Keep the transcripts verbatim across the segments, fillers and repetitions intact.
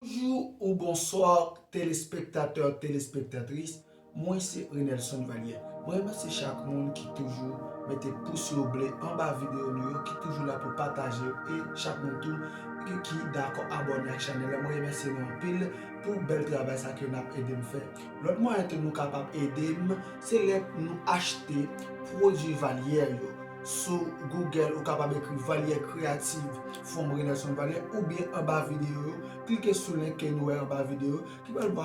Bonjou ou bonswa, telespektatè, telespektatris. Mwen se Renelson Valier. Mwen remèsye chak moun ki toujou mete pous yo ble anba videyo nou yo, ki toujou la pou pataje yo, e chak moun tou ki, ki dakò abòne ak chanèl la. Mwen remèsye nou anpil pou bèl travay sa ke n ap ede m fè. Lòt mwayen tou nou kapab ede m, se lè nou achte pwodui Valier yo. Sou Google, ou kapab ekri Valier Creative from Renelson Valier, oubyen anba videyo yo, klike sou link ke nou wè anba videyo yo, ki ba nou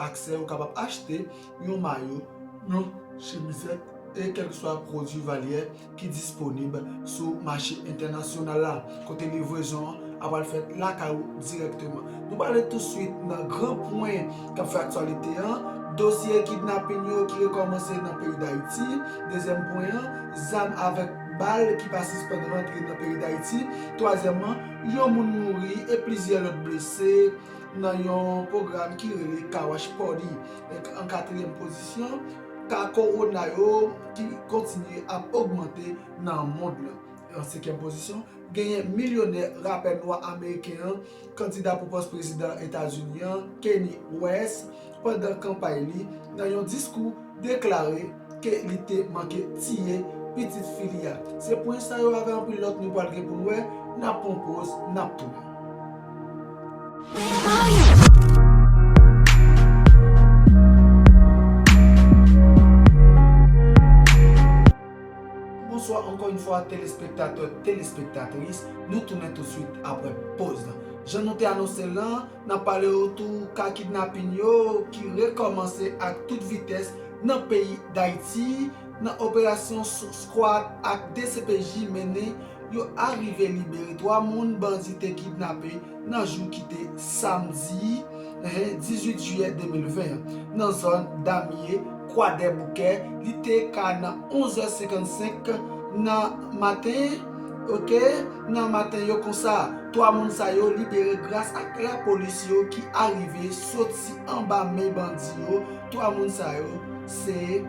aksè, ou kapab achte yon mayo, yon chemizèt, e kèlkeswa pwodui Valier ki disponib sou mache entènasyonal la, kote livrezon an ap al fèt lakay ou dirèkteman. Nou prale touswit nan gran pwen k ap fè aktyalite an, dosye kidnapin yo ki rekòmanse nan peyi Dayiti. Dezyèm pwen an, zam avèk bal ki pa sispann rantre nan peyi Dayiti. Twazyèmman, yon moun mouri e plizyè lòt blese nan yon pwogram ki rele Car Wash Party. E an katriyèm pozisyon, ka kowona yo ki kontinye ap ogmante nan mond lan. An senkyèm pozisyon, genyen milyonè rapè nwa ameriken an, kandida pou pòs prezidan Etazini an, Kanye West, pandan kanpay li, nan yon diskou, deklare ke li te manke tiye pitit fi li a. Se pwen sa yo avè anpil lòt nou pral gen pou n wè, n ap pran poz, n ap tounen. Bonswa ankò yon fwa, telespektatè, telespektatris. Nou tounen touswit apre poz lan. Jan nou te anonse l lan, n ap pale w tou ka kidnapin yo ki rekòmanse ak tout vitès nan peyi Dayiti. Nan operasyon Squad ak D C P J mennen, yo arive libere twa moun bandi te kidnape nan jou ki te samdi, eh, dizuit jiyè de mil ven an, nan zòn Damye, Kwadèboukè. Li te ka nan onz è senkannsenk nan maten, oke, nan maten yo konsa. Twa moun sa yo libere gras ak lapolis yo ki arive soti anba men bandi yo. Twa moun sa yo se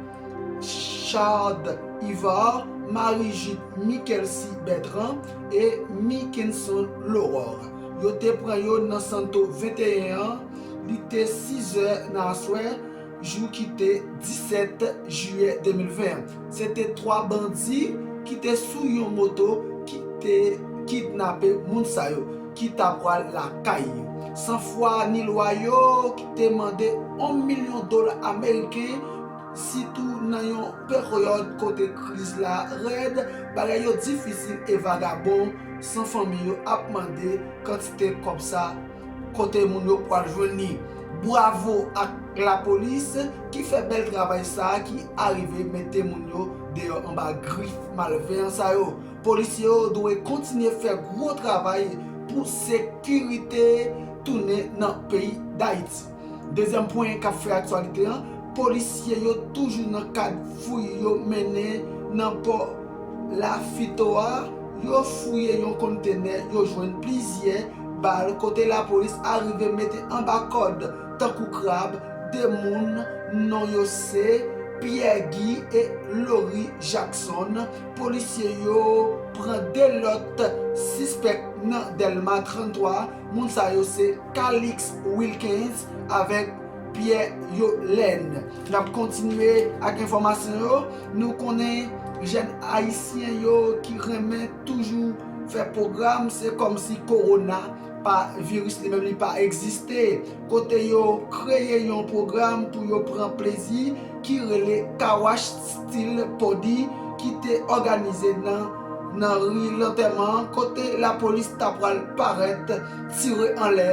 Chard Ivar, Marie Jude Michelsy Bertrand e Mickenson Laurore. Yo te pran yo nan Santo venteyen an, li te sizè nan aswè, jou ki te disèt jiyè de mil ven an. Se te twa bandi ki te sou yon moto ki te kidnape moun sa yo, ki ta pral lakay yo. Sanfwa ni lwa yo ki te mande yon milyon dola ameriken, sitou nan yon peryòd kote kriz la rèd, bagay yo difisil e vagabon san fanmi yo ap mande kantite kòb sa kote moun yo pral jwenn li. Bwavo ak lapolis ki fè bèl travay sa a ki arive mete moun yo deyò anba grif malveyan sa yo. Polisye yo dwe kontinye fè gwo travay pou sekirite tounen nan peyi Dayiti. Dezyèm pwen k ap fè aktyalite an, polisye yo toujou nan kad fouy yo mennen nan pò Lafito a, yo fouye yon kontenè, yo jwenn plizyè bal kote lapolis arive mete anba kòd tankou krab de moun, non yo se Pierre Guy e Laurie Jackson. Polisye yo pran de lòt sispèk nan Dèlma tranntwa. Moun sa yo se Calix Wilkens avèk Pierre Yolène. N ap kontinye ak enfòmasyon yo. Nou konnen jèn ayisyen yo ki renmen toujou fè pwogram, se kòmsi kowona pa, viris li menm li pa egziste. Kote yo kreye yon pwogram pou yo pran plezi ki rele Car Wash Style Party ki te òganize nan, nan ri lantèman an, kote lapolis ta pral parèt tire anlè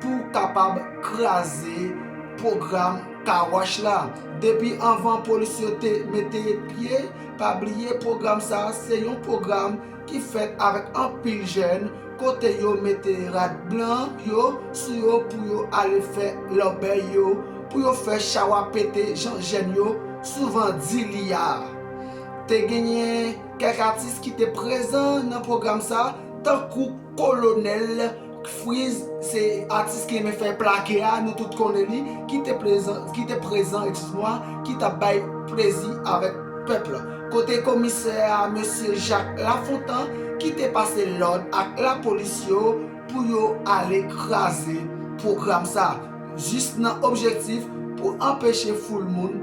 pou kapab kraze pwogram Car Wash la. Depi anvan polis yo te mete pye, pa bliye pwogram sa a se yon pwogram ki fèt avèk anpil jèn, kote yo mete rad blan yo sou yo pou yo ale fè lòbèy yo, pou yo fè chawa pete jan jèn yo souvan di li a. Te genyen kèk atis ki te prezan nan pwogram sa, tankou Kolonèl Freeze, se atis ki renmen fè plake a, nou tout konnen li, ki te prezan, ki te prezan, excuse-moi, ki t ap bay plezi avèk pèp la. Kote komisè a, mesye Jacques Lafontant, ki te pase lòd ak lapolis yo pou yo ale kraze pwogram sa, jis nan objektif pou anpeche foul moun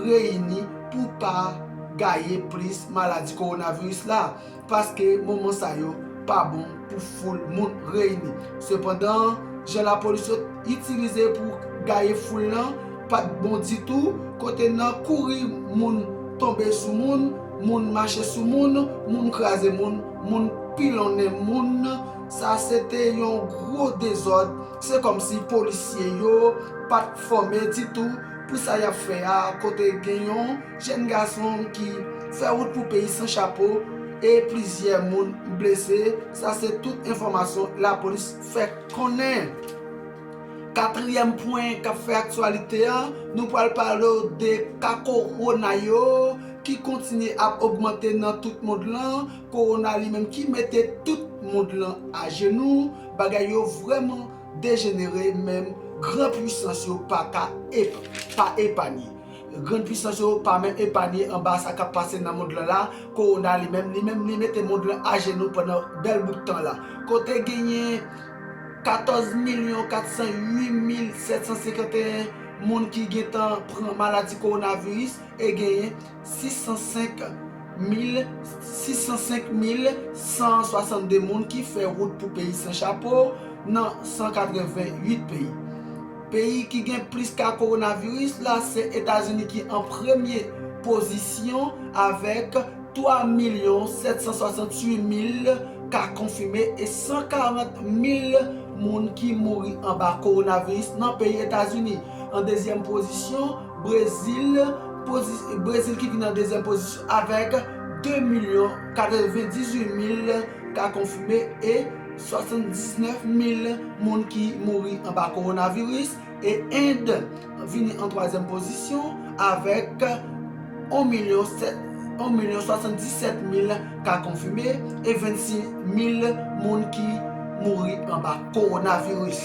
reyini pou pa gaye plis maladi kowonaviris la, paske moman sa yo pa bon pou foul moun reyini. Sepandan, jan lapolis yo itilize pou gaye foul lan pa t bon ditou, kote nan kouri moun tonbe sou moun, moun mache sou moun, moun kraze moun, moun pilonnen moun. Sa se te yon gwo dezòd. Se kòmsi polisye yo pa t fòme ditou pou sa y ap fè a, kote gen yon jèn gason ki fè wout pou peyi san chapo e plizyè moun blese. Sa se tout enfòmasyon lapolis fè konnen. Katriyèm pwen k ap fè aktyalite a, nou pral pale w de ka kowona yo ki kontinye ap ogmante nan tout mond lan. Kowona li menm ki mete tout mond lan ajenou. Bagay yo vrèman dejenere, menm gran pwisans yo pa ka ep-, pa epanye. Grann pwisans yo pa menm epanye anba sa k ap pase nan mond lan la. Kowona li menm, li menm, li mete mond lan ajenou pandan bèl bout tan la. Kote genyen katòz milyon kat san uit mil sèt san senkanteyen moun ki gentan pran maladi kowonaviris e genyen sis san senk mil, sis san senk mil san swasann de moun ki fè wout pou peyi san chapo nan san katreven uit peyi. Peyi ki gen plis ka kowonaviris la, se Etazini ki an premye pozisyon avèk twa milyon sèt san swasantuit mil ka konfime e san karant mil moun ki mouri anba kowonaviris nan peyi Etazini. An dezyèm pozisyon, Brezil, pozi-, Brezil ki vin an dezyèm pozisyon avèk de milyon katrevendizuit mil ka konfime e swasanndiznèf mil moun ki mouri anba kowonaviris. E End vini an twazyèm pozisyon avèk yon milyon sèt, yon milyon swasanndisèt mil ka konfime e vennsis mil moun ki mouri anba kowonaviris.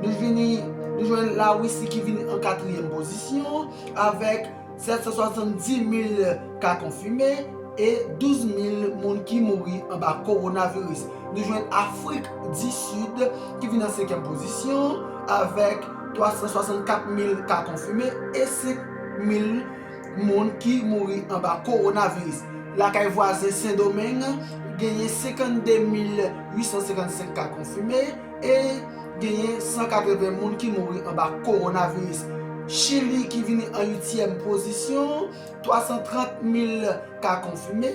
Nou vini, nou jwenn Larisi ki vini an katriyèm pozisyon avèk sèt san swasanndis mil ka konfime e douz mil moun ki mouri anba kowonaviris. Nou jwenn Afrik di Sid ki vin an senkyèm pozisyon avèk twa san swasannkat mil ka konfime e senk mil moun ki mouri anba kowonaviris. Lakay vwazen Sendomeng, genyen senkannde mil uit san senkannsenk ka konfime e genyen san katreven moun ki mouri anba kowonaviris. Chili ki vini an uityèm pozisyon, twa san trant mil ka konfime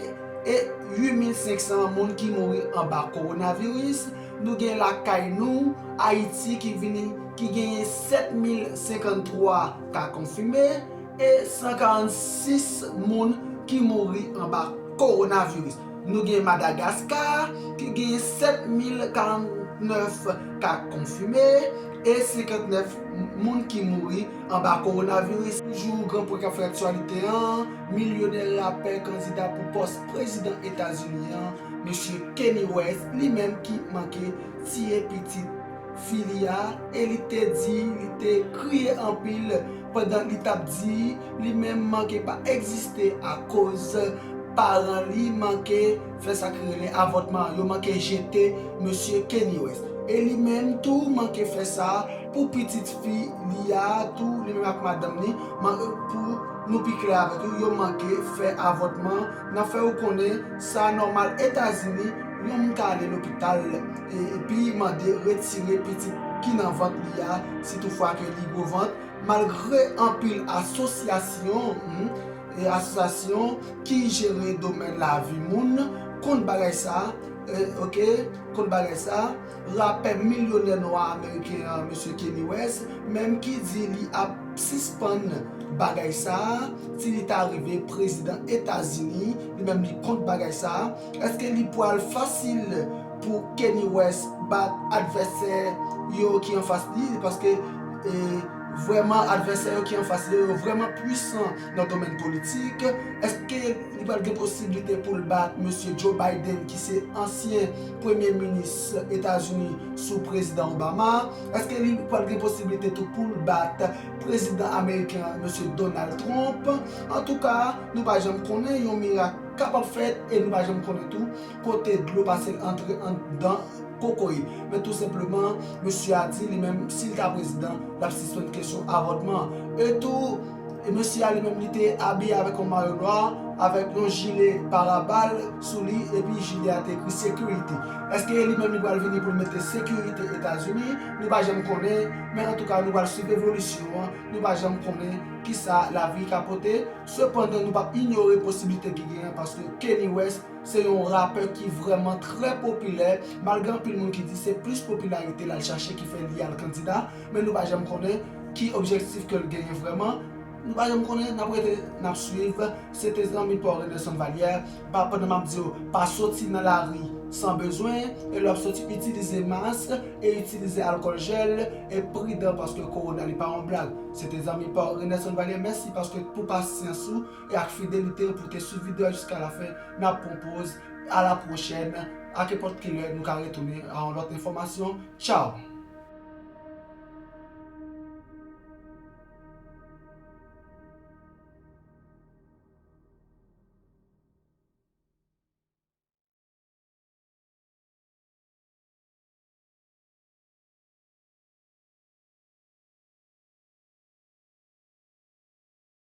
e uit mil senk san moun ki mouri anba kowonaviris. Nou gen lakay nou, Ayiti ki vini, ki genyen sèt mil senkanntwa ka konfime e san karannsis moun ki mouri anba kowonaviris. Nou gen Madagaskar ki genyen sèt mil karannèf ka konfime e senkantnèf moun ki mouri anba kowonaviris. Toujou gran pwen k ap fè aktyalite an, milyonè rapè kandida pou pòs prezidan Etazini an, mesye Kanye West, li menm ki manke tiye pitit fi li a, e li te di, li te kriye anpil pandan li t ap di li menm manke pa egziste akoz paran li manke fè sa k rele avòtman, yo manke jete mesye Kanye West. E li menm tou manke fè sa pou pitit fi li a tou, li menm ak madanm li, man-, pou nou pi klè avèk ou, yo manke fè avòtman. N ap fè ou konnen sa nòmal Etazini, yon moun ka ale lopital e, epi mande retire pitit ki nan vant li a, si toutfwa ke li gwo vant, malgre anpil asosyasyon, hmm, e asosyasyon ki jere domèn lavi moun kont bagay sa, e, oke, kont bagay sa, rapè milyonè nwa ameriken an, mesye Kanye West, menm ki di li ap sispann bagay sa, si li ta rive prezidan Etazini, li menm li kont bagay sa, èske li pral fasil pou Kanye West bat advèsè yo ki anfas li? Paske, e, vrèman, advèsè yo ki anfas li yo, yo vrèman pwisan nan domèn politik. Èske li pral gen posiblite pou l bat mesye Joe Biden, ki se ansyen premye minis Etazini sou prezidan Obama? Èske li pral gen posiblite tou pou l bat prezidan ameriken an, mesye Donald Trump? Antouka, nou pa janm konnen, yon mirak kapab fèt e nou pa janm konnen tou kote dlo pase l antre anndan kokoy. Men tou senpleman, mesye a di li menm, si l ta prezidan, l ap sispann kesyon avòtman an. E tou, e mesye a li menm, li te abiye avèk yon mayo nwa, avèk yon jile parabal sou li, epi jile a te ekri sekirite. Èske li menm li pral vini pou l mete sekirite Etazini? Nou pa janm konnen, men antouka, nou pral swiv evolisyon an, nou pa janm konnen kisa lavi ka pote. Sepandan, nou p ap inyore posiblite ki genyen, paske Kanye West se yon rapè ki vrèman trè popilè, malgre anpil moun ki di se plis popilarite l al chache ki fè li al kandida, men nou pa janm konnen ki objektif ke l genyen vrèman. Nou pa janm konnen, n ap rete, n ap swiv. Se te zanmi pa w Renerson Vallière. Pa, pandan m ap di w, pa soti nan lari san bezwen, e lè w ap soti, itilize mask e itilize alkòl jèl, e pridan paske kowona li pa yon blag. Se te zanmi pa w Renerson Vallière. Mèsi paske pou pasyans ou e ak fidelite w pou te swiv videyo a jiska lafen. N ap pran poz. A la pwochèn. Ak nenpòt ki lè, nou ka retounen a yon lòt enfòmasyon. Tchaw!